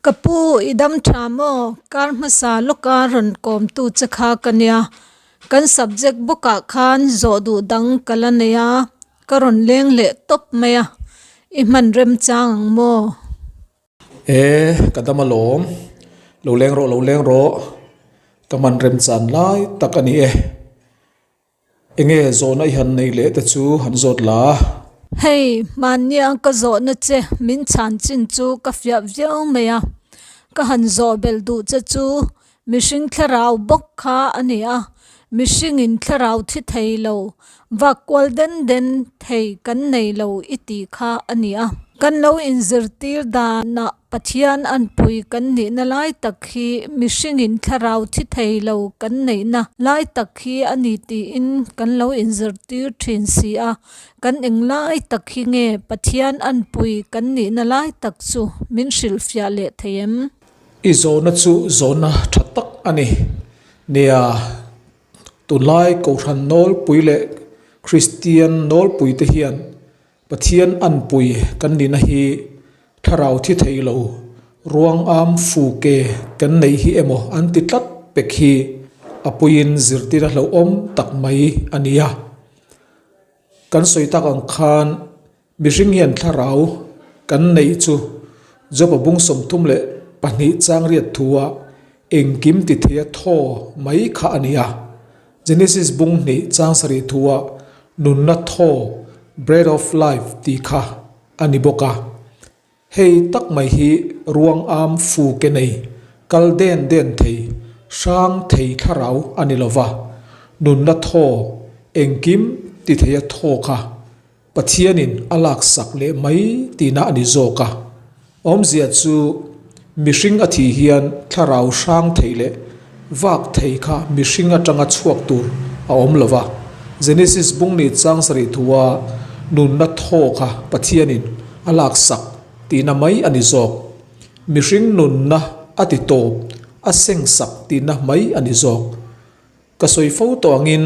Ka pu, i dam tha maw? Kar hmasa lawka rawn kawmtu che kha ka nia. Kan subject bawkah khan zawh duh dang ka la nei a, ka rawn leng leh tawp mai a, i hman remchang ang maw? E, ka dam alawm. Lo leng rawh, lo leng rawh. Ka hman remchan lai tak a ni e. Enge zawhna i han nei leh te chu han zawt la? Hei, hmannia ka zawhna che min chhan chin chu ka fiah viau mai a, ka han zawh belh duh che chu mihring thlarau bawk kha a ni a, mihringin thlarau thi thei lo, vak kual den den thei kan nei lo i tih kha a ni a. Kan lo inzirtir danah Pathian anpui kan nihna lai tak hi mihringin thlarau thi thei lo kan neihna lai tak hi a ni tiin kan lo inzirtir thin si a, kan eng lai tak hi nge Pathian anpui kan nihna lai tak chu min hrilhfiah leh thei em? I zawhna chu zawhna tha tak a ni. Nia, tunlai Kohhran nawlpui leh Kristian nawlpui te hian Pathian anpui kan nihna hi thlarau thi thei lo, ruang am fu ke kan neih hi emaw an ti tlat pek hi a puiin zirtir a hlauhawm tak mai a nia. Kan sawi tak ang khan mihring hian thlarau kan neih chu Job-a bung 32 chang riat thua engkim ti theia thaw mai kha a ni a. Genesis bung hnih chang sarih thua nunna thaw, breath of life, tih kha a ni bawk a. Hei tak mai hi ruang am fu ke nei, kal den den thei, hrang thei thlarau a ni lo va, nunna thaw, engkim ti theia thaw kha Pathianin a laksak leh mai tihna a ni zawk a. Awmzia chu mihring a thih hian thlarau hrang thei leh vak thei kha mihring atanga chhuak tur a awm lo va. Genesis bung ni chang sarih thua nunna thaw kha Pathianin a laksak tihna mai a ni zawk. Mihring nunna a ti tawp, a sengsak tihna mai a ni zawk. Ka sawi fo tawh angin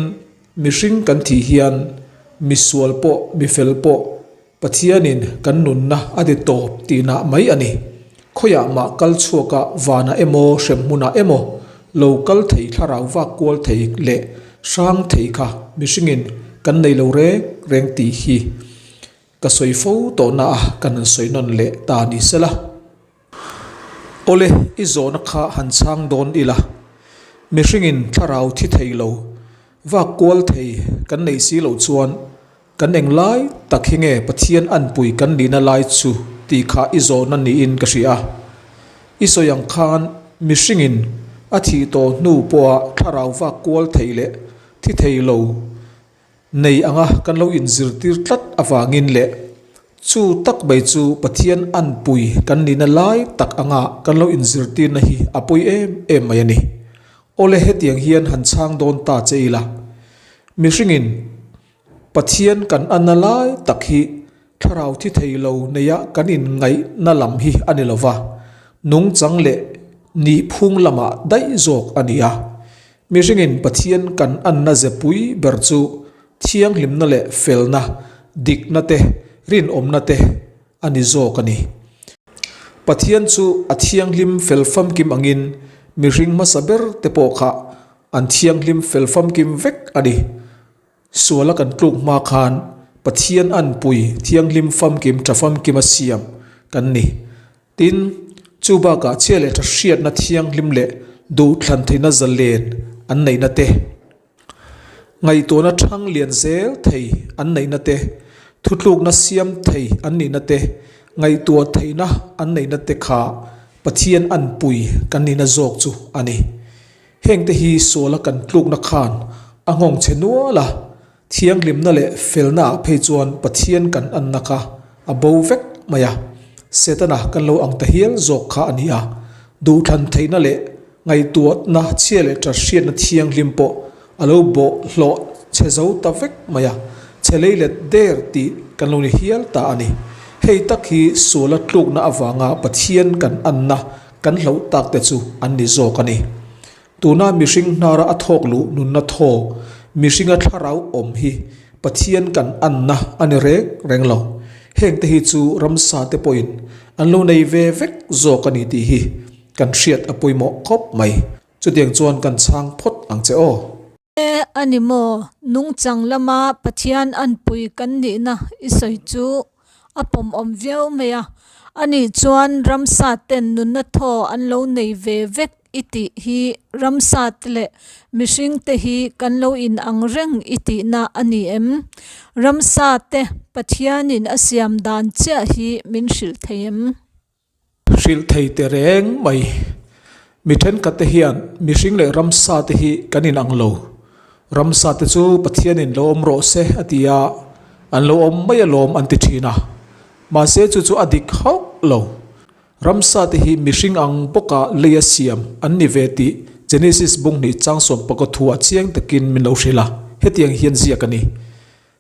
mihring kan thih hian misual pawh mifel pawh Pathianin kan nunna a ti tawp tihna mai a ni. Khawiah mah kal chhuaka vanah emaw hremhmunah emaw lo kal thei thlarau vak kual thei leh hrang thei kha mihringin kan nei lo reng reng tih hi ka sawi fo tawhna a kan han sawi nawn leh ta ni sela. Awle, i zawhna kha han chhang dawn ila, mihringin thlarau thi thei lo, vak kual thei kan neih si loh chuan kan eng lai tak hi nge Pathian anpui kan nihna lai chu tih kha i zawhna niin ka hria a. I sawi ang khan mihringin a thih tawh hnu pawha thlarau vak kual thei leh thi thei lo Nei anga kan lo inzirtir tlat avangin leh chu tak mai chu Pathian anpui kan nihna lai tak anga kan lo inzirtirna hi a pawi em em mai a ni. Awle hetiang hian han chhang dawn ta che ila, mihringin Pathian kan anna lai tak hi thlarau thi thei lo neia kan inngaihna lam hi a ni lova, nungchang leh nihphung lamah daih zawk a ni a. Mihringin Pathian kan anna zepui ber chu thianghlimna leh felna, dikna te, rinawmna te a ni zawk a ni. Pathian chu a thianghlim fel famkim angin mihring hmasa ber te pawh kha an thianghlim fel famkim vek a ni. Suala kan tluk hma khan Pathian anpui thianghlim famkim tha famkima siam kan ni. Tin, chu bakah chhia leh tha hriatna thianghlim leh duhthlan theihna zalen an neihna te, ngaihtuahna thang lian zel thei an neihna te, thutlukna siam thei an nihna te, ngaihtuah theihna an neihna te kha Pathian anpui kan nihna zawk chu a ni. Hengte hi suala kan tlukna khan a nghawng che nual a, thianghlimna leh felnaah phei chuan Pathian kan anna kha a bo vek mai a, Setana kan lo ang ta hial zawk kha a ni a, duhthlan theihna leh ngaihtuahna chhia leh ṭha hriatna thianghlim pawh a lo bawh hlawh chhe zo ta vek mai a, chhe lei let der tih kan lo ni hial ta a ni. Hei tak hi suala tlukna avanga Pathian kan anna Kan hlauh tak te chu an ni zawk a ni. Tuna mihring hnara a thawk luh nunna thaw, mihringa thlarau awm hi Pathian kan anna a ni reng reng lo. Hengte hi chu ramsa te pawhin an lo nei ve vek zawk a ni tih hi kan hriat a pawimawh khawp mai. Chutiang chuan kan chhang phawt ang che aw. E a ni maw? Nungchang lama Pathian anpui kan nihna i sawi chu a pawmawm viau mai a. Anih chuan ramsa ten nunna thaw an lo nei ve vek i tih hi ramsa te leh mihring te hi kan lo inang reng i tihna a ni em? Ramsa te Pathianin a siam dan chiah hi min hrilh thei em? Hrilh thei te reng mai. Mi thenkhat te hian mihring leh ramsa te hi kan inang lo. Ramsa te chu Pathianin lo awm rawh se a ti a, an lo awm mai alawm an ti thin a. Mahse chu chu a dik hauh lo. Ramsa te hi mihring ang bawka leia siam an ni ve tih Genesis bung hnih chang sawmpakaw thuah chiang takin min lo hrilh a, hetiang hian ziak a ni.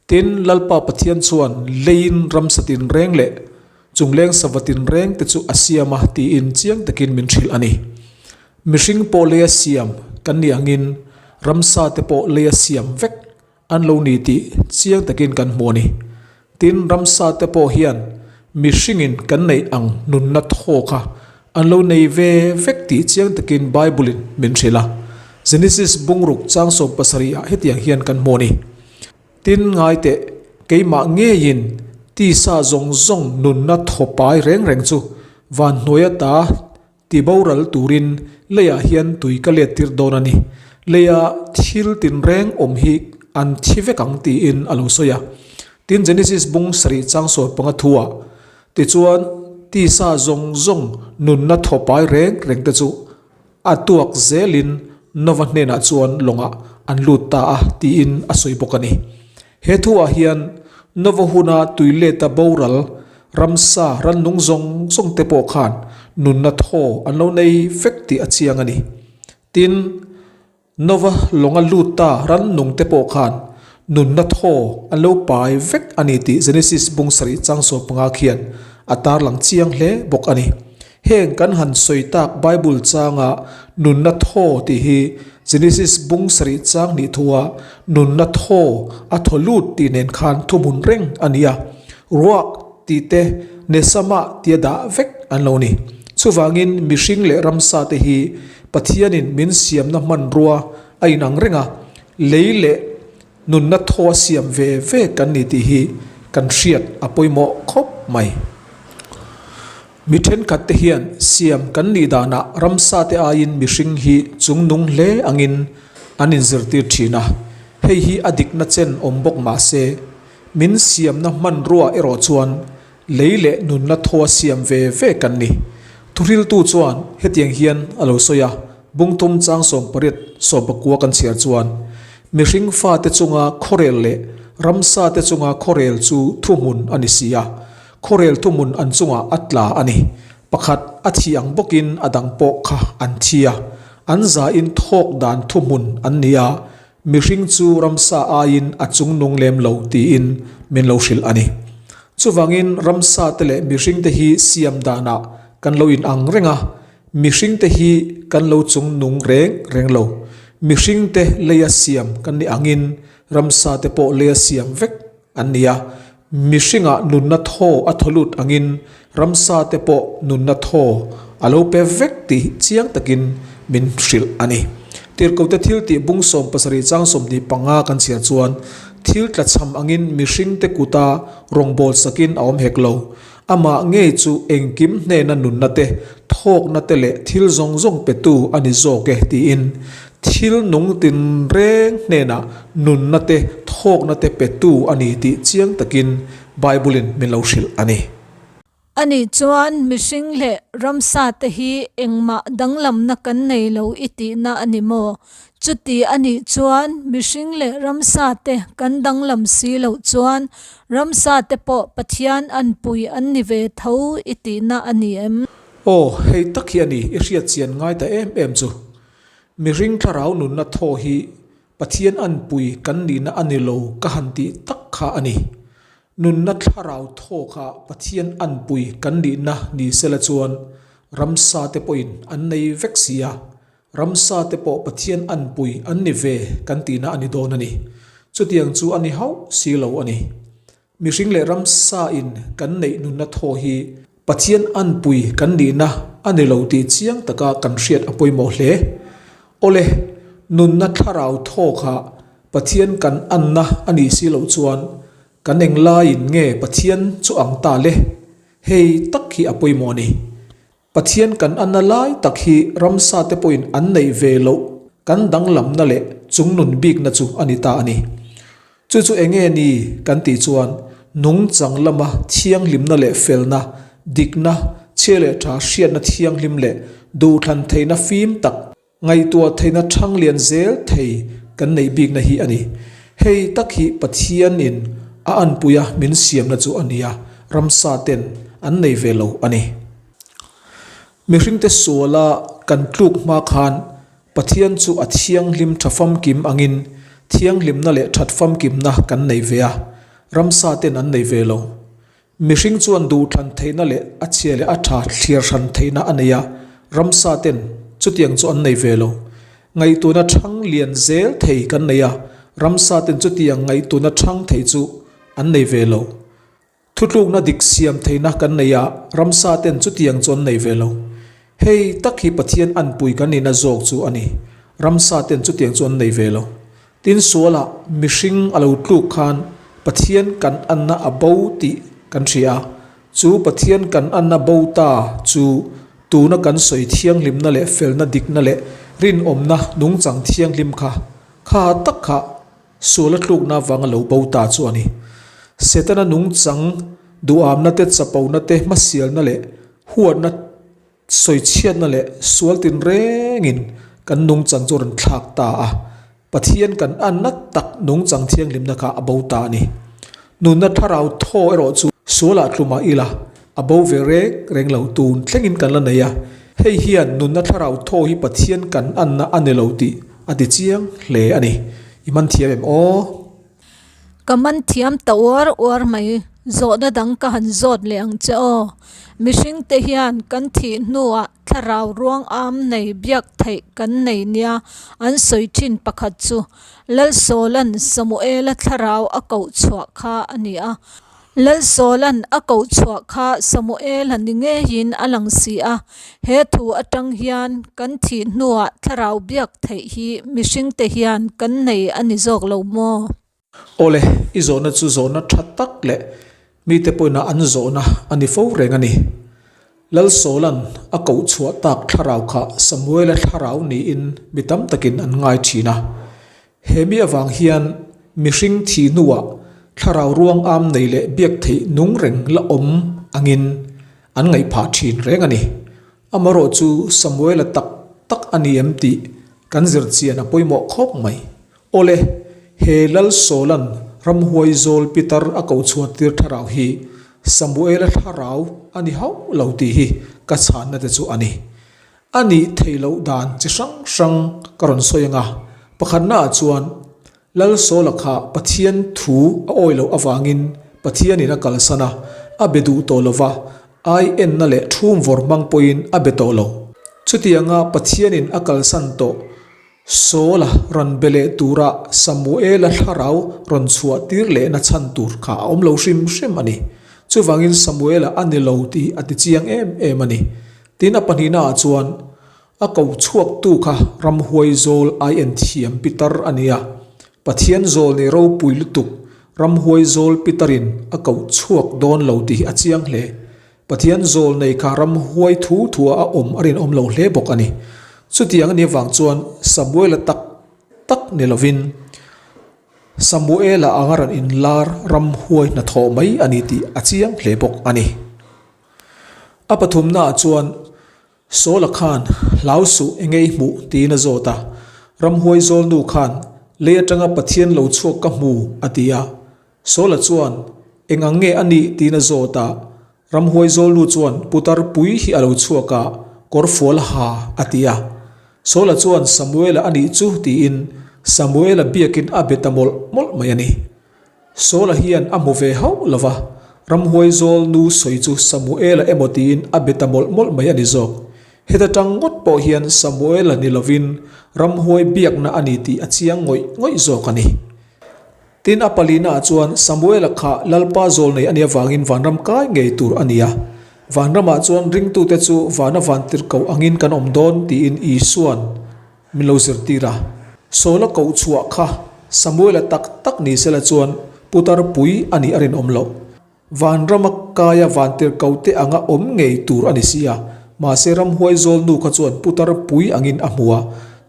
Tin, Lalpa Pathian chuan leiin ramsa tinreng leh chungleng sava tinreng te chu a siam a tiin chiang takin min hrilh a ni. Mihring pawh leia siam kan nih angin ramsa te pawh leia siam vek an lo ni tih chiang takin kan hmu a ni. Tin, ramsa te pawh hian mihringin kan neih ang nunna thaw kha an lo nei ve vek tih chiang takin Bible-in min hrilh a. Genesis bungruk chang 70 ah hetiang hian kan hmu a ni. Tin, ngai teh, keimah ngeiin tisa zawng zawng nunna thawpai reng reng chu van hnuai ata ti boral turin leiah hian tui ka let tir dawn a ni. Leia thil tinreng awm hi an thi vek ang tiin a lo sawi a. Tin, Genesis bung sarih chang 15 thuah, Tichuan, tisa zawng zawng nunna thawpai reng reng te chu A tuak zelin Nova hnenah chuan lawngah an lut ta a tiin a sawi bawk a ni. He thuah hian Nova huna tui leta boral ramsa rannung zawng zawng te pawh khan nunna thaw an lo nei vek tih a chiang a ni. Tin, Nova lawnga lut ta rannung te pawh khan nunna thaw an lo pai vek a ni tih Genesis bung sarih chang 15 khian a tarlang chiang hle bawk a ni. Heng kan han sawi tak Bible changa nunna thaw tih hi Genesis bung sarih chang nih thua nunna thaw a thaw lut tih nen khan thuhmun reng a ni a, ruak tih te Nesama tia dah vek an lo ni. Chuvangin mihring leh ramsa te hi Pathianin min siamna hmanrua a inang reng a, lei leh nunna thaw a siam ve ve kan ni tih hi kan hriat a pawimawh khawp mai. Mi thenkhat te hian siam kan nih danah ramsa te aiin mihring hi chungnung hle angin an inzirtir thin a, hei hi a dikna chen awm bawk mah se, min siamna hmanrua erawh chuan Lei leh nunna thaw a siam ve ve kan ni. Thuhriltu chuan hetiang hian a lo sawi a, Bungthum chang 18 19 kan chhiar chuan, Mihring fate chunga khawrel leh ramsa te chunga khawrel chu thuhmun a ni si a, khawrel thuhmun an chungah a tla a ni. Pakhat a thi ang bawkin a dang pawh kha an thi a, an zain thawk dan thuhmun an ni a, mihring chu ramsa aiin a chungnung lem lo tiin min lo hrilh a ni. Chuvangin ramsa te leh mihring te hi siam danah kan lo inang reng a, mihring te hi kan lo chungnung reng reng lo. Mihring te leia siam kan ni angin ramsa te pawh leia siam vek an ni a, mihringah nunna thaw a thaw lut angin ramsa te pawh nunna thaw a lo pe vek tih chiang takin min hrilh a ni. Tirhkohte thil tih bung 70 chang 25 kan chhiar chuan thil tlachham angin mihringte kuta rawngbâwl sakin a awm hek lo. Amah ngei chu engkim hnena nunna te, thawkna te leh thil zawng zawng petu a ni zawk e tiin thil nung tinreng hnenah nunna te, thawkna te petu a ni tih chiang takin Bible-in min lo hrilh a ni. Ani chuan mihring leh ramsa te hi engmah danglamna kan nei lo i tihna a ni maw? Chuti a nih chuan mihring leh ramsa te kan danglam si loh chuan ramsa te pawh Pathian anpui an ni ve tho i tihna a ni em? Aw, hei tak hi a ni i hriat chian ngai ta em em chu. Mihring thlarau nunna thaw hi Pathian anpui kan nihna a ni lo ka han tih tak kha a ni. Nunna thlarau thaw kha Pathian anpui kan nihna ni sela chuan ramsa te pawhin an nei vek si a, ramsa te pawh Pathian anpui an ni ve kan tihna a ni dawn a ni. Chutiang chu a ni hauh si lo a ni. Mihring leh ramsa in kan neih nunna thaw hi Pathian anpui kan nihna a ni lo tih chiang taka kan hriat a pawimawh hle. Awle, nunna thlarau thaw kha Pathian kan anna a nih si loh chuan kan englaiin nge Pathian chu ang ta le? Hei tak hi a pawimawh a ni. Pathian kan anna lai tak hi ramsa te pawhin an neih ve loh kan danglamna leh chungnun bikna chu a ni ta a ni. Chu chu enge ni kan tih chuan nungchang lama thianghlimna leh felna, dikna, chhia leh tha hriatna thianghlim leh duhthlan theihna fim tak, Ngaihtuah theihna thang lian zel thei kan neih bikna hi a ni. Hei tak hi Pathianin a anpuia min siamna chu a nia, ramsa ten an nei ve lo a ni. Mihringte suala kan tluk hma khan Pathian chu a thianghlim tha famkim angin thianghlimna leh that famkimna kan nei ve a, ramsa ten an nei ve lo. Mihring chuan duhthlan theihna leh a chhia leh a tha thliar hran theihna a nei a, ramsa ten chutiang chu an nei ve lo. Ngaihtuahna thang lian zel thei kan nei a, ramsa ten chutiang ngaihtuahna thang thei chu an nei ve lo. Thutlukna dik siam theihna kan nei a, ramsa ten chutiang chu an nei ve lo. Hei tak hi Pathian anpui kan nihna zawk chu a ni. Ramsa ten chutiang chu an nei ve lo. Tin sualah mihring a lo tluk khan Pathian kan anna a bo tih kan hria a, chu Pathian kan anna bo ta chu tuna kan sawi thianghlimna leh felna dikna leh rinawmna nungchang thianghlim kha kha tak kha sual a tlukna avanga lo bo ta chu a ni. Setana nungchang duhamna te chapona te hmasialna leh huatna Sawichhiatna leh sual tinrengin kan nungchang chu a rawn thlak ta a, Pathian kan anna tak nungchang thianghlimna kha a bo ta a ni. Nunna thlarau thaw erawh chu sualah tlumah ila a bo ve reng reng lo tun thlengin kan la nei a, hei hian nunna thlarau thaw hi Pathian kan anna a ni lo tih a ti chiang hle a ni. I man thiam em aw? Ka man thiam ta uar uar mai, zawhna dang ka han zawt leh ang che aw. Mihring te hian kan thih hnuah thlarau ruang am nei biak theih kan nei nia an sawi thin pakhat chu Lalsawla'n Samuela thlarau a koh chhuah kha a ni a. Lalsawla'n a koh chhuah kha Samuela ni ngeiin a lang si a, he thu atang hian kan thih hnuah thlarau biak theih hi mihringte hian kan nei a ni zawk lo maw? Awle, i zawhna chu zawhna tha tak leh mite pawhin an zawhna a ni fo reng a ni. Lalsawla'n a koh chhuah tak thlarau kha Samuela thlarau niin mi tam takin an ngai thin a. He mi avang hian mihring thih hnuah thlarau ruang am nei leh biak theih nung reng la awm angin an ngaih phah thin reng a ni. Amarawh chu Samuela tak tak a ni em tih kan zir chian a pawimawh khawp mai. Awle, he Lal Sawla'n ramhuai zawl Peter a ko chhuah tir thlarau hi Samuela thlarau a ni hauh lo tih hi ka chhanna te chu a ni. A nih theih loh dan chi hrang hrang ka rawn sawi ang a, pakhatnaah chuan Lal Sawla kha Pathian thu a awi loh avangin Pathianin a kalsan a, a be duh tawh lo va, ai enna leh thumvawr hmang pawhin a be tawh lo. Chutianga Pathianin a kalsan tawh Sawla rawn be leh tura Samuela thlarau rawn chhuah tir lehna chhan tur kha a awm lo hrim hrim a ni. Chuvangin Samuela a ni lo tih a ti chiang em em a ni. Tin a pahnihnaah chuan a ko chhuaktu kha ramhuai zawl ai en thiam pitar a ni a, Pathian zawl ni ropui lutuk ramhuai zawl pitarin a ko chhuak dawn lo tih hi a chiang hle. Pathian zawl nei kha ramhuai thu thua a awm a rinawm lo hle bawk a ni. Chutiang a nih avang chuan Samuela tak tak ni lovin Samuela anga rawn inlar ramhuai hnathawh mai a ni tih a chiang hle bawk a ni. A pathumnaah chuan Sawla khan hlau suh enge i hmuh tiin a zawt a, ramhuai zawlnu khan lei atanga Pathian lo chhuak ka hmu a ti a. Sawla chuan eng ang nge a nih tiin a zawt a, ramhuai zawlnu chuan putar pui hi a lo chhuak a, kawrfual a ha a ti a. Sawla chuan Samuela a nih chu tiin Samuela biakin a be ta mawlh mawlh mai a ni. Saula hian a hmu ve hauh lo va, ramhuai zawl nu sawi chu Samuela emaw tiin a be ta mawlh mawlh mai a ni zawk. Heta tang ngawt pawh hian Samuela ni lovin ramhuai biakna a ni tih a chiang ngawih ngawih zawk a ni. Tin, a palinaah chuan Samuela kha Lalpa zawl nei a nih avangin vanram kai ngei tur a ni a. Vanramah chuan ringtute chu vana vantirhkoh angin kan awm dawn tiin Isua'n min lo zirtir a. Saula koh chhuah kha Samuela tak tak ni sela chuan putar pui a nih a rinawm loh. Vanrama kaia vantirhkohte anga awm ngei tur a ni si a, mahse ramhuai zawl nu kha chuan putar pui angin a hmu a,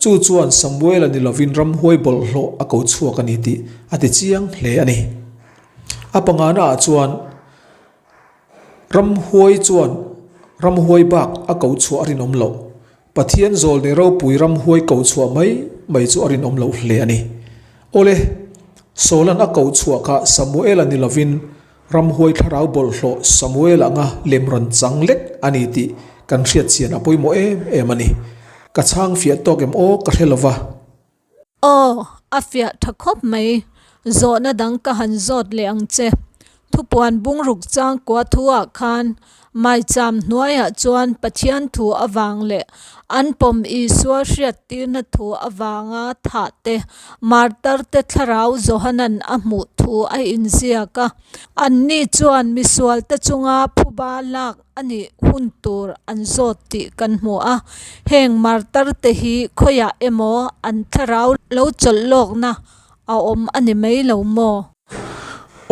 chu chuan Samuela ni lovin ramhuai bawlhhlawh a ko chhuak a ni tih a ti chiang hle a ni. A panganaah chuan ramhuai chuan ramhuai bak a ko chhuah a rinawm loh. Pathian zawlnei ropui ramhuai ko chhuah mai mai chu a rinawm loh hle a ni. Awle, Saula'n a koh chhuah kha Samuela ni lovin ramhuai thlarau bawlhhlawh Samuel anga lem rawn chang lek a ni tih kan hriat chian a pawimawh em em a ni. Ka chhang fiah tawk em aw ka hre lova. Aw, a fiah tha khawp mai. Zawhna dang ka han zawt leh ang che. Thupuan bungruk chang kua thuah khan maicham hnuaiah chuan Pathian thu avang leh an pawm Isua hriattirna thu avanga thah te, martar te thlarau Johanan a hmuh thu a inziak a. Anni chuan misualte chunga phuba lak a nih hun tur an zawt tih kan hmu a, heng martar te hi khawiah emaw an thlarau lo chawlh lawkna a awm a ni mai lo maw?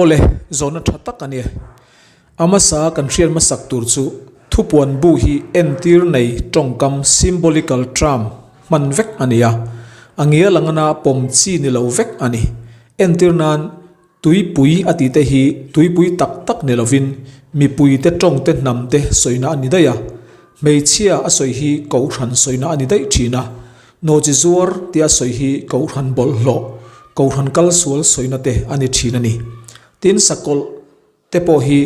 Awle, zawhna tha tak a ni. A hmasa kan hriat hmasak tur chu thupuan bu hi entir nei tawngkam symbolical term hman vek a ni a, a ngial angana pawm chi ni lo vek a ni. Entir nan Tuipui a tih te hi tuipui tak tak ni lovin mipui te tawng te hnam te sawina a ni daih a, hmeichhia a sawi hi kohhran sawina a ni daih thin a, nawchi zuar tia sawi hi kohhran bawlhhlawh, kohhran kalsual sawina te a ni thin a ni. Tin sakawlh te pawh hi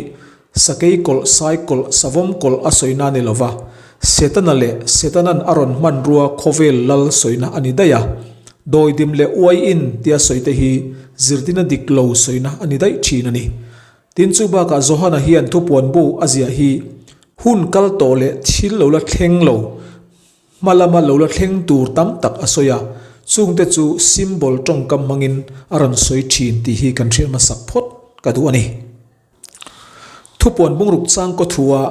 sakei kawlh, sai kawlh, savawm kawlh a sawina a ni lova, Setana leh Setanan a rawn hmanrua khawvel lal sawina a ni daih a. Dawidim leh uaiin tia sawi te hi zirtina dik lo sawina a ni daih thin a ni. Tin chu bakah Johana hian thupuan bu a ziah hi hun kal tawh leh thil lo la thleng lo, Hma lama lo la thleng tur tam tak a sawi a, chungte chu symbol tawngkam hmangin a rawn sawi thin tih hi kan hriat hmasak phawt ka duh a ni. Thupuan bungruk chang kaw thua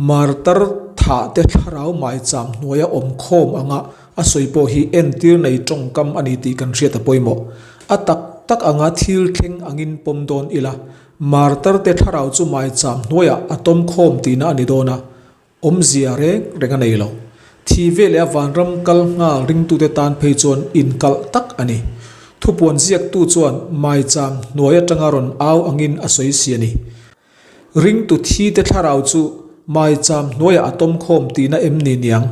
martar thah te thlarau maicham hnuaia awm khawm anga a sawi pawh hi entir nei tawngkam a ni tih kan hriat a pawimawh. A tak tak anga thil thleng angin pawm dawn ila, martar te thlarau chu maicham hnuaiah a tawm khawm tihna a ni dawn a, Awmzia reng reng a nei lo. Thi ve leh a vanram kal nghal ringtute tan phei chuan inkalh tak a ni. Thupuan ziaktu chuan maicham hnuai atanga rawn au angin a sawi si a ni. Ringtu thite thlarau chu maicham hnuaiah a tawm khawm tihna em ni niang?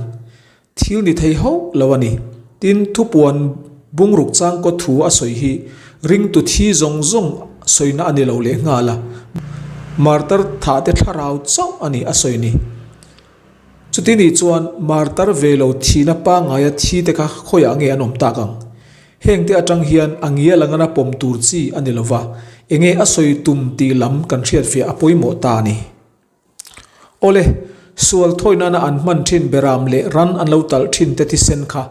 Thil ni thei hauh lo a ni. Tin, thupuan bungruk changkaw thu a sawi hi ringtu thi zawng zawng sawina a ni lo leh nghal a, martar thahte thlarau chauh a ni a sawi ni. Chuti nih chuan martar ve lo thihna pangaia thi te kha khawiah nge an awm tak ang? Hengte atang hian a ngial angana pawm tur chi a ni lova, enge a sawi tum tih lam kan hriatfiah a pawimawh ta a ni. Awle, sual thawi nana an hman thin beram leh ran an lo talh thin te thisen kha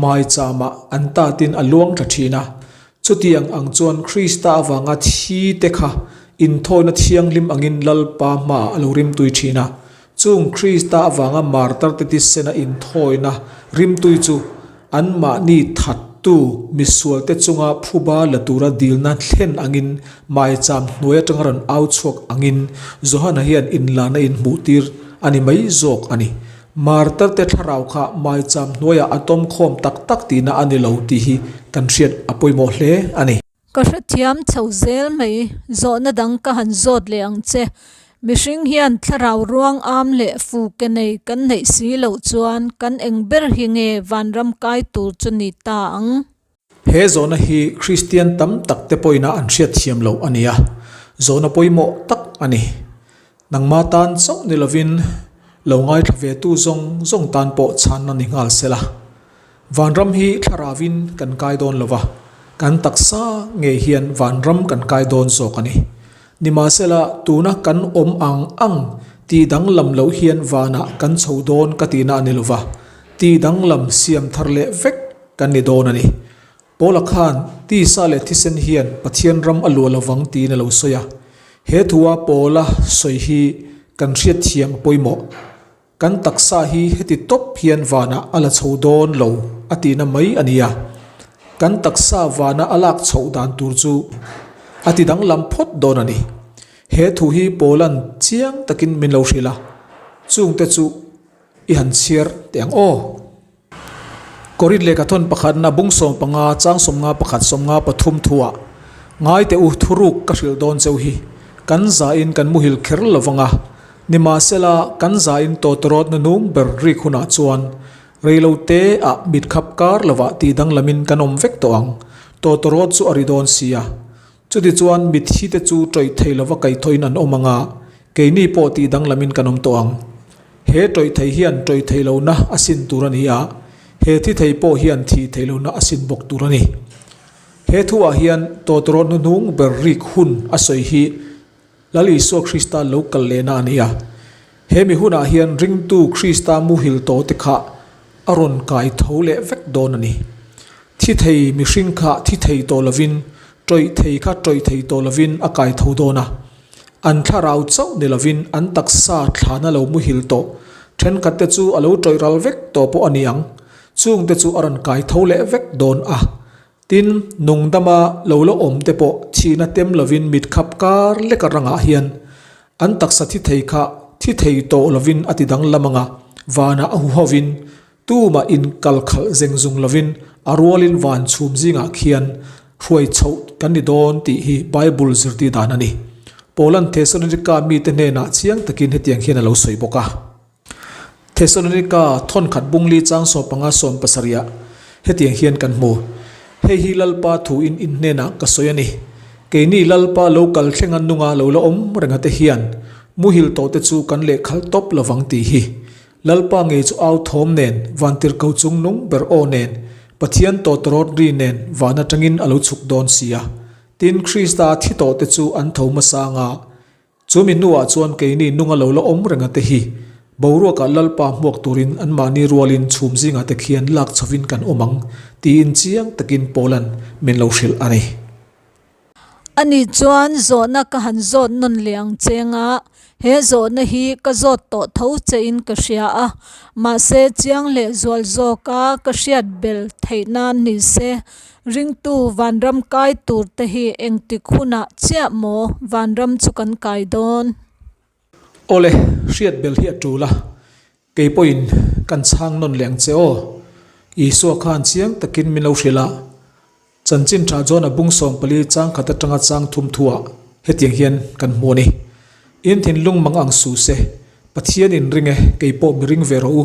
maichama an tatin a luang tha thin a. Chutiang ang chuan Krista avanga thi te kha inthawina thianghlim angin Lalpa hmaah a lo rimtui thin a. Chung Krista avanga martar te thisena inthawina rimtui chu Anmahni thattu misualte chunga phuba la tura dilna thlen angin maicham hnuai atanga rawn au chhuak angin Johana hian inlana inhmuhtir a ni mai zawk a ni. Martarte thlarau kha maicham hnuaiah a tawmkhawm tak tak tihna a ni lo tih hi kan hriat a pawimawh hle a ni. Ka hrethiam chho zel mai, zawhna dang ka han zawt leh ang che. Mihring hian thlarau ruang am leh fu ke nei kan neih si loh chuan kan eng ber hi nge vanram kai tur chu ni ta ang? He zawhna hi Kristian tam tak te pawhin an hriatthiam loh a ni a, zawhna pawimawh tak a ni. Nangma tan chauh ni lovin lo ngaithla ve tu zawng zawng tan pawh chhanna ni nghal se la. Vanram hi thlaravin kan kai dawn lo va, kan taksa ngei hian vanram kan kai dawn zawk a ni. Nimahsela, tuna kan awm ang ang tih danglam loh hian vanah kan chho dawn ka tihna a ni lo va, tih danglam siam thar leh vek kan ni dawn a ni. Paula khan tisa leh thisen hian Pathian ram a luah lovang tiin a lo sawi a. He thua Paula sawi hi kan hriatthiam a pawimawh. Kan taksa hi heti tawp hian vanah a la chho dawn lo a tihna mai a ni a. Kan taksa vana a lak chhoh dan tur chu a ti danglam phawt dawn a ni. He thu hi Paula'n chiang takin min lo hrilh a, chungte chu i han chhiar teh ang aw. Korinth lehkhathawn pakhatna bung 15 chang 51 53 thuah, Ngai teh u, thuruk ka hrilh dawn cheu hi, kan zain kan muhil kher lo vang a, nimahsela kan zain tawtawrawt nunung ber rik hunah chuan reilo te ah mit khap kar lovah tih danglamin kan awm vek tawh ang, tawtawrawt chu a ri dawn si a. Chutichuan mitthi te chu tawih thei lova kaihthawhin an awm ang a, keini pawh tih danglamin kan awm tawh ang. He tawih thei hian tawih thei lohna a sin tur a ni a, he thi thei pawh hian thih thei lohna a sin bawk tur a ni. He thuah hian tawtawrawt hnuhnung ber rik hun a sawi hi Lal Isua Krista lo kal lehna a ni a. He mi hunah hian ringtu Krista muhil tawh te kha a rawn kai tho leh vek dawn a ni. Thi thei mihring kha thi thei tawh lovin, tawih thei kha tawih thei tawh lovin a kai tho dawn a. An thlarau chauh ni lovin an taksa thlana lo muhil tawh thenkhat te chu a lo tawih ral vek tawh pawh a ni ang. Chungte chu a rawn kai tho leh vek dawn a. Tin, nungdama lo la awm te pawh thihna tem lovin mit khap kar lek a rangah hian an taksa thi thei kha thi thei tawh lovin a ti danglam ang a, vanah a huhovin tumah in kal khalh zeng zung lovin a rualin van chhum zingah khian hruai chhoh kan ni dawn tih hi Bible zirtir dan a ni. Paula'n Thesalonika mite hnenah chiang takin hetiang hian a lo sawi bawk a. Thesalonika thawnkhat bungli chang 15 17 ah hetiang hian kan hmu, Hei hi Lalpa thuin in hnenah ka sawi a ni. Keini Lalpa lo kal thlenga nunga lo la awm renga te hian muhil tawhte chu kan lehkhalh tawp lovang tih hi. Lalpa ngei chu au thawm nen, vantirhko chung nung ber aw nen, Pathian tawtawrawt ri nen van atangin a lo chhuk dawn si a. Tin, Krista thi tawhte chu an tho hmasa anga, Chu mi hnuah chuan keini nunga lo la awm renga te hi boruakah Lalpa hmuak turin anmahni rualin chhum zingah te khian lak chhovin kan awm ang tiin chiang takin Paula'n min lo hrilh a ni. Ani chuan zawhna ka han zawt nawn leh ang cheng a, he zawhna hi ka zawt tawh tho chein ka hria a, mahse chiang leh zual zawka ka hriat bel theih nan ni se Ringtu vanram kai tur te hi engtik hunah chiah maw vanram chu kan kai dawn? Awle, hriat bel hi a tul a, kei pawhin kan chhang nawn leh ang che aw. Isua khan chiang takin min lo hrilh a, Chanchin tha John a bung 14 chang khat atanga chang thum thuah hetiang hian kan hmu a ni. In thinlung mang ang suh se, Pathian in ring e, kei pawh mi ring ve rawh u.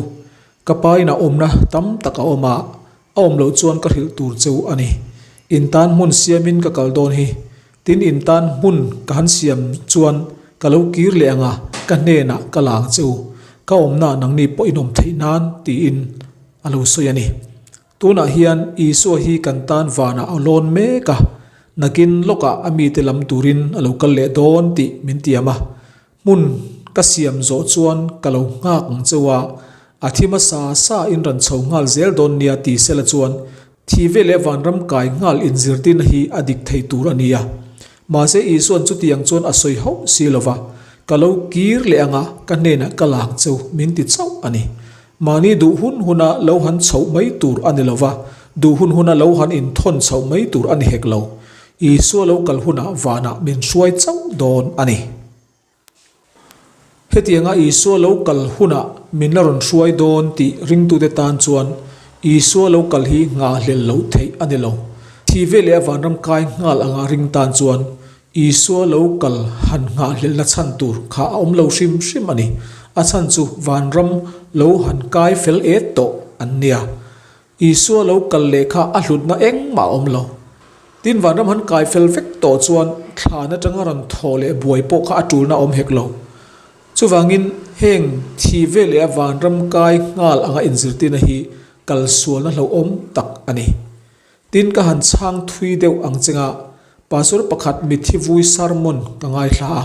Ka pa inah awmna tam tak a awm a, A awm loh chuan ka hrilh tur cheu a ni. In tan hmun siamin ka kal dawn hi. Tin in tan hmun ka han siam chuan ka lo kir leh ang a, ka hnenah ka la ang cheu. Ka awmnaah nangni pawh in awm theih nan tiin a lo sawi a ni. Tunah hian Isua hi kan tan vanah a lawn mek a, nakin lawkah a mite lam turin a lo kal leh dawn tih min tiam a. Hmun ka siam zawh chuan ka lo nghak ang cheu a, a thi hmasa sa in rawn chho nghal zel dawn nia ti sela chuan thi veleh vanram kai nghal inzirtirna hi a dik thei tur a ni a. Mahse Isua'n chutiang chuan a sawi hauh si lo va, ka lo kir leh anga ka hnenah ka la ang cheu min ti chauh a ni. Mahni duh hun huna lo han chhoh mai tur a ni lo va, duh hun huna lo han inthawn chhoh mai tur a ni hek lo. Isua lo kal hunah vanah min hruai chauh dawn a ni. Hetianga Isua lo kal hunah min la rawn hruai dawn tih ringtute tan chuan Isua lo kal hi nghahhlelh loh theih a ni lo. Thi veleh a vanram kai nghal anga ring tan chuan Isua lo kal han nghahhlelhna chhan tur kha a awm lo hrim hrim a ni. A chhan chu vanram lo han kai fel et tawh an nia. Isua lo kal leh kha a hlutna engmah a awm lo. Tin, vanram han kai fel vek tawh chuan thlan atanga rawn thaw leh buai pawh kha a tulna a awm hek lo. Chuvangin, heng thi veleh a vanram kai nghal anga inzirtirna hi kalsualna hlauhawm tak a ni. Tin, ka han chhang thui deuh ang chenga Pastor pakhat mitthi vui sermon ka ngaithla a,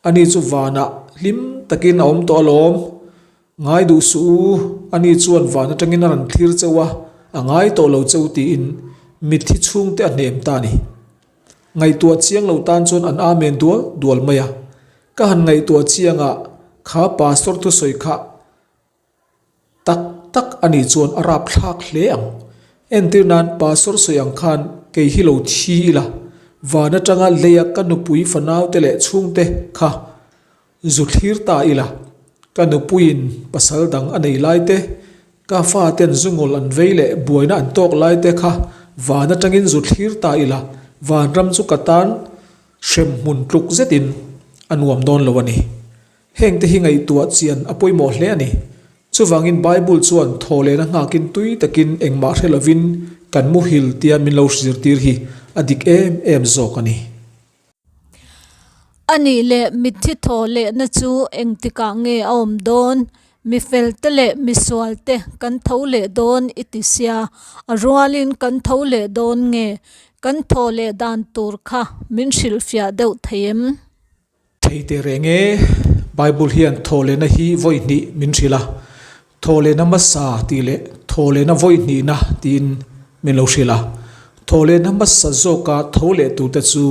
ani chu vanah hlim takin a awm tawh alawm. Ngai duh suh u, ani chuan van atangin a rawn thlir cheu a, a ngai tawh lo cheu tiin. Mitthi chhungte a hnem ta a ni. Ngaihtuah chiang lo tan chuan an amen dual dual mai a. Ka han ngaihtuah chiang a, kha pastor thusawi kha tak tak a nih chuan a rapthlak hle ang. Entir nan pastor sawi ang khan kei hi lo thi ila, van atanga leia ka nupui fanaute leh chhungte kha Zu thlir ta ila, ka nupuiin pasal dang a nei lai te, ka faten zu ngawl an vei leh buaina an tawk lai te kha van atangin zu thlir ta ila, vanram chu ka tan hrem hmun tluk zetin a nuam dawn lo a ni. Hengte hi ngaihtuah chian a pawimawh hle a ni. Chuvangin Bible chuan thawhlehna nghakin tui takin engmah hre lovin kan muhil tia min lo zirtir hi a dik em em zawk a ni. A nih leh mitthi thaw lehna chu engtikah nge a awm dawn? Mi felte leh mi sualte kan tho leh dawn i ti sia, a rualin kan tho leh dawn nge? Kan thaw leh dan tur kha min hrilhfiah deuh thei em? Thei teh reng e, Bible hian thaw lehna hi vawi hnih min hrilh a, Thawhlehna hmasa tih leh thawhlehna vawi hnihna tiin min lo hrilh a. Thawhlehna hmasa zawka tho leh turte chu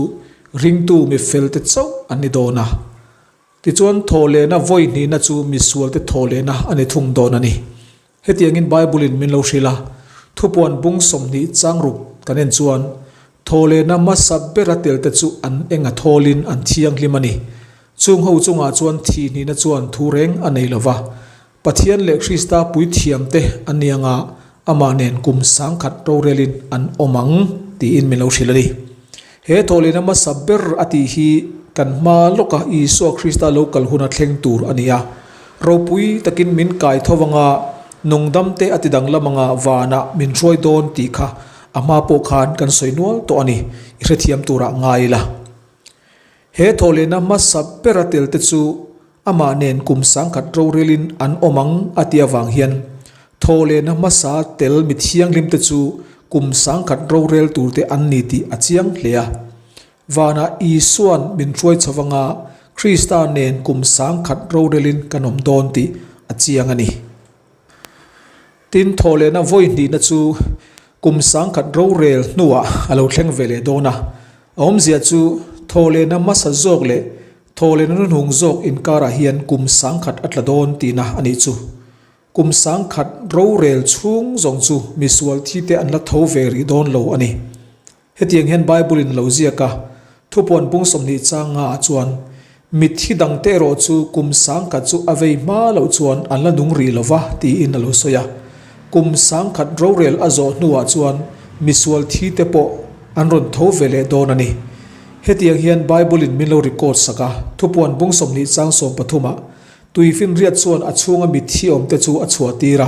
ringtu mi felte chauh an ni dawn a. Tichuan thawhlehna vawi hnihna chu misualte thawhlehna a ni thung dawn a ni. Hetiangin Bible-in min lo hrilh a, thupuan bung 20 changruk kan en chuan thawhlehna hmasa bera telte chu an eng a thawlin an thianghlim a ni. Chung ho chungah chuan thih hnihna chuan thu reng a nei lo va. Pathian leh Krista puithiamte an ni anga amah nen kum 10,000 rorelin an awm ang tiin min lo hrilh a ni. He thawhlehna hmasa ber a tih hi kan hma lawka Isua Krista lo kal huna thleng tur a ni a. Ropui takin min kai tho anga nungdamte a ti danglam anga vanah min hruai dawn tih kha a hma pawh khan kan sawi nual tawh a ni. I hrethiam turah ngai ila. He thawhlehna hmasa bera telte chu amah nen kum 10,000 rorelin an awm ang a tih avang hian thawhlehna hmasa tel mi thianghlimte chu kum 10,000 rorel turte an ni tih a chiang hle a. Vanah Isua'n min hruai chho anga Krista nen kum 10,000 rorelin kan awm dawn tih a chiang a ni. Tin, thawhlehna vawi hnihna chu kum 10,000 rorel hnuah a lo thleng ve leh dawn a. A awmzia chu thawhlehna hmasa zawk leh thawhlehna hnuhnung zawk inkarah hian kum 10,000 a tla dawn tihna a nih chu. Kum 10,000 rorel chhung zawng chu misual thite an la tho ve rih dawn lo a ni. Hetiang hian Bible-in a lo ziak a, Thupuan pung 20 chang ngaah chuan, Mitthi dangte erawh chu kum 10,000 chu a vei hma loh chuan an la nung rih lo va, tiin a lo sawi a. Kum 10,000 rorel a zawh hnuah chuan misual thite pawh an rawn tho ve leh dawn a ni. Hetiang hian Bible-in min lo record sak a, Thupuan bung 20 chang 13-ah, Tuifinriat chuan a chhunga mitthi awmte chu a chhuahtir a,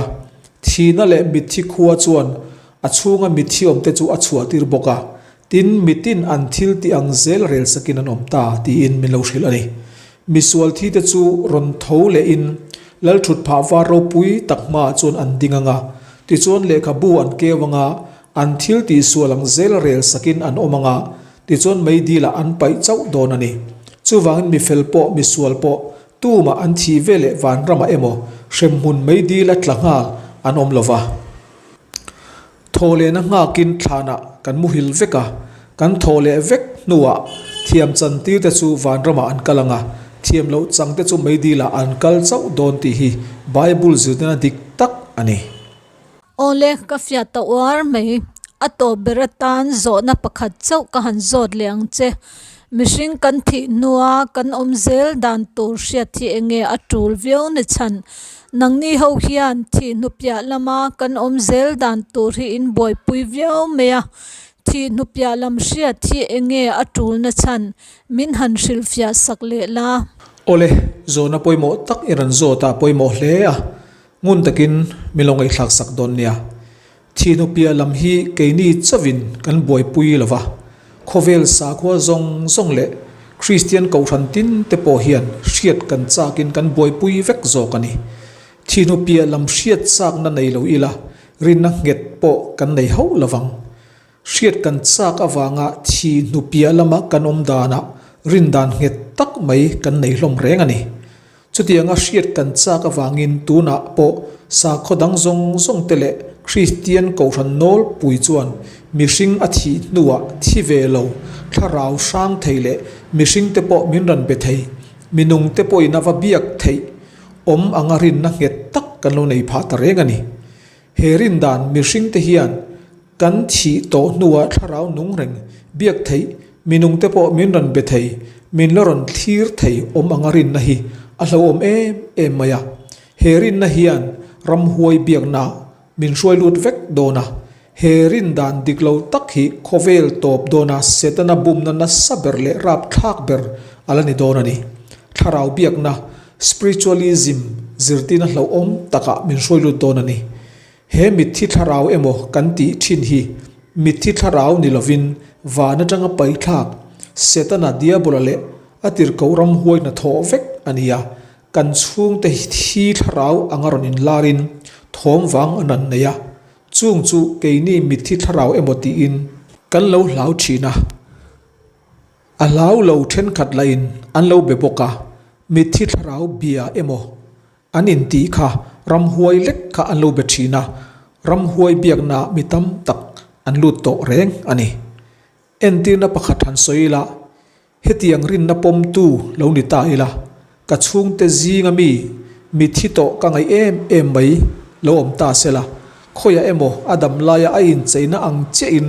thihna leh mitthi khua chuan A chhunga mitthi awmte chu a chhuahtir bawk a, tin, mitin an thil tih ang zel rel sakin an awm ta, tiin min lo hrilh a ni. Misual thite chu rawn tho lehin Lalthut phah var ropui tak hmaah chuan an ding ang a, tichuan lehkhabu an keu ang a, an thil tih sual ang zel rel sakin an awm ang a, tichuan meidilah an paih chauh dawn a ni. Chuvangin mifel pawh, misual pawh, tumah an thih veleh vanramah emaw hremhmun meidila tla nghal an awm lo va. Thaw lehna nghakin thlanah kan muhil vek a, kan thaw leh vek hnuah thiam chantirte chu vanramah an kal ang a, thiam loh changte chu meidilah an kal chauh dawn tih hi Bible zirtirna dik tak a ni. Awle, ka fiah ta uar mai. A tawp ber atan zawhna pakhat chauh ka han zawt leh ang che. Mihring kan thih hnua kan awm zel dan tur hriat hi enge a tul viau ni chhan? Nangni ho hian thih hnu piah lama kan awm zel dan tur hi in buaipui viau mai a, thih hnu piah lam hriat hi enge a tul na chhan? Min han hrilhfiah sak leh la. Awle, zawhna pawimawh tak i rawn zawt a pawimawh hle a, ngun takin min lo ngaihthlak sak dawn nia. Thihnu piah lam hi keini chauhin kan buaipui lo va, khawvel sakhua zawng zawng leh Kristian kohhran tin te pawh hian hriat kan chakin kan buaipui vek zawk a ni. Thihnu piah lam hriat chakna nei lo ila rinna nghet pawh kan nei hauh lo vang. Hriat kan chak avanga thihnu piah lama kan awm danah rindan nghet tak mai kan nei hlawm reng a ni. Chutianga hriat kan chak avangin tunah pawh sakhaw dang zawng zawng te leh. Kristian Kohhran nawlpui chuan mihring a thih hnuah thi ve lo, thlarau hrang thei leh mihringte pawh min rawn be thei, minungte pawhin a va biak theih awm anga rinna nghet tak kan lo nei phah ta reng a ni. He rindan mihringte hian kan thih tawh hnuah thlarau nung reng biak theih, minungte pawh min rawn be thei, min la rawn thlir thei awm anga rinna hi a hlauhawm em em mai a. He rinna hian ramhuai biakna min hruai lut vek dawn a, he rindan dik lo tak hi khawvel tawp dawna Setana bumna nasa ber leh rapthlak ber a la ni dawn a ni. Thlarau biakna, spiritualism, zirtirna hlauhawm takah min hruai lut dawn a ni. He mitthi thlarau emaw kan tih thin hi mitthi thlarau ni lovin van atanga paithlak Setana Diabola leh a tirhkoh ramhuai hnathawh vek a ni a, Kan chhungte hi thi thlarau anga rawn inlarin thawm vang an rawn nei a, chung chu keini mitthi thlarau emaw tiin kan lo hlau thin a, a hlau lo thenkhat lahin an lo be bawk a, mitthi thlarau bia emaw an intih kha ramhuai lek kha an lo be thin a, ramhuai biakna mi tam tak an lut tawh reng a ni. Entirna pakhat han sawi ila, Hetiang rinna pawmtu lo ni ta ila, ka chhungte zinga mi mithi tawh ka ngaih em em mai lo awm ta sela, khawiah emaw a dam laia a incheina ang chiahin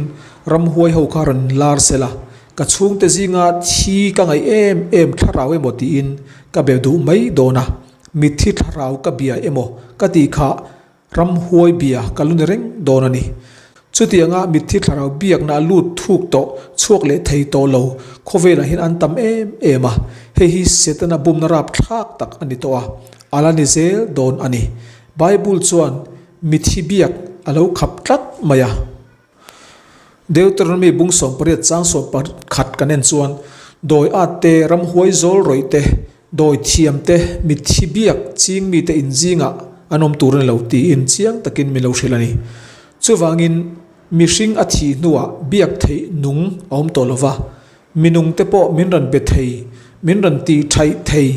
ramhuai ho kha rawn lar sela, ka chhungte zinga thi ka ngaih em em thlarau emaw tiin ka be duh mai dawn a, mithi thlarau ka bia emaw ka tih kha Ramhuai bia ka lu ni reng dawn a ni. Chutianga mitthi thlarau biakna a lut thuk tawh, chhuak leh thei tawh lo, khawvelah hian an tam em em a. Hei hi Setana bumna rapthlak tak a ni tawh a, a la ni zel dawn a ni. Bible chuan mitthi biak a lo khap tlat mai a. Deuteronomy bung 18 chang 11 kan en chuan, Dawi at te, ramhuai zawl rawih te, dawi thiam te, mitthi biak ching mite inzingah an awm tur a ni lo tiin chiang takin min lo hrilh a ni. Chuvangin mihring a thih hnuah biak theih nung a awm tawh lo va, Minung te pawh min rawn be thei, min rawn tih thaih thei,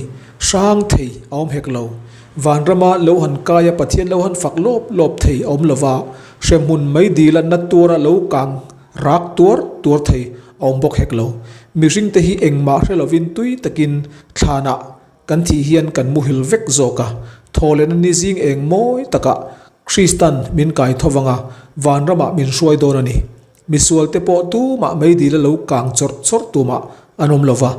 hrang thei a awm hek lo. Vanrama lo han kaia Pathian lo han fak lawp lawp thei a awm lo va, hremhmun mai dila na tuara lo kang rak tuar tuar thei a awm bawk hek lo. Mihring te hi engmah hre lovin tui takin thlanah kan thih hian kan muhil vek zawk a, thawhlehna ni zing eng mawi takah Kristan min kai tho vang a, vanramah min hruai dawn a ni. Misualte pawh tumah meidil a lo kang chawrh chawrh tumah an awm lo va,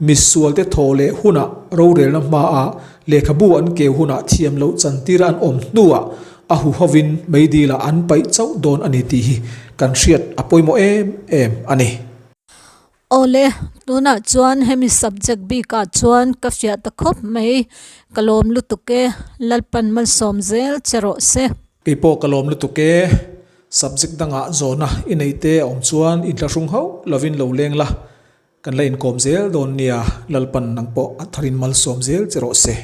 misualte thaw leh hunah rorelna hmaah lehkhabu an keu hunah thiam loh chantira an awm hnuah a huhovin meidilah an paih chauh dawn a ni tih hi kan hriat a pawimawh em em a ni. Awle, tunah chuan hemi subject bikah chuan ka fiah ta khawp mai, ka lawm lutuk e, Lalpan malsawm zel che rawh se. Kei pawh ka lawm lutuk e, Subject dangah zawhna i nei te a awm chuan inthlahrung hauh lovin lo leng la, kan la inkawm zel dawn nia, Lalpan nang pawh a tharin malsawm zel che rawh se.